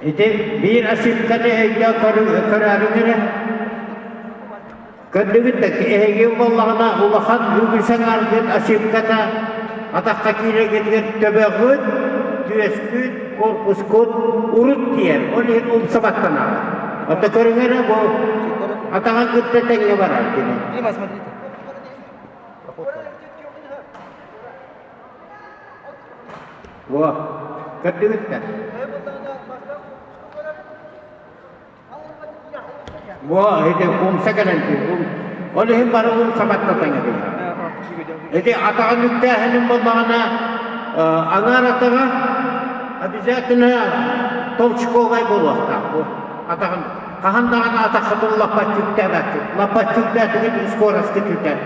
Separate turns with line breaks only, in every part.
Ити биир ошибканы өйдөөн көрөөрүҥ эрэ. Көрдүгүт да эһиги буоллаҕына улахан үгүс аҥааргыт ошибката атахха киирэргитигэр төбөҕүт, түөскүт, корпускут урут тиийэр. Ол иһин умса баттанаҕыт. Ото көрүҥ эрэ бу атаҕын кытта тэҥҥэ барар кини.
Дима, смотрите.
Во, көрдүгүт да? Во, ити умса кэлэн Ол иһин бары умса баттатан эбит. Ити атаҕын үктээһинин буоллаҕына аҥаар атаҕа обязательно толчковай буолуохтаах. Бу атаҕын хаһан даҕаны атаххытын лаппаччы үктээбэккит. Лаппаччы үктээтигит скоростка түтэр.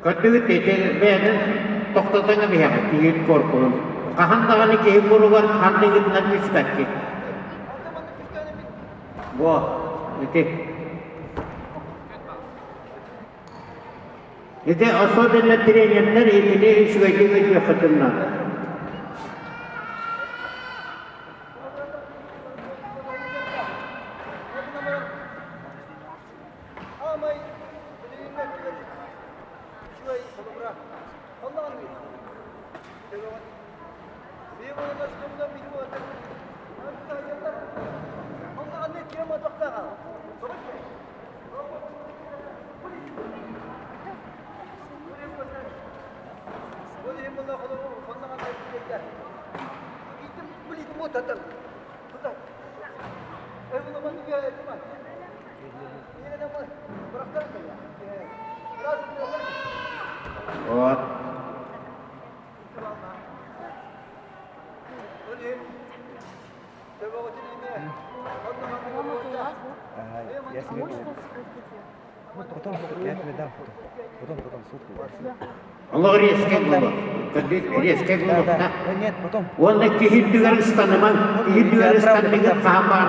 Көрдүгүт ити бэйэтин тохтотон кэбиһэҕит киһи корпуһун. Хаһан даҕаны киһи куругар ханныгытынан түспэккит. Во, ити. Ити особенно тренердэр итини үчүгэйдик өйдүөххүтүн наада. Вот.
Я себе Ну, потом, я тебе дам потом. Потом, потом, сутку.
Олох резкэй буолуо. Резкэй
Да,
буолуохта.
да. Нет, потом.
Уонна киһи үрдүгэр ыстанымаҥ. Киһи үрдүгэр ыстанныгыт хаһан баҕарар.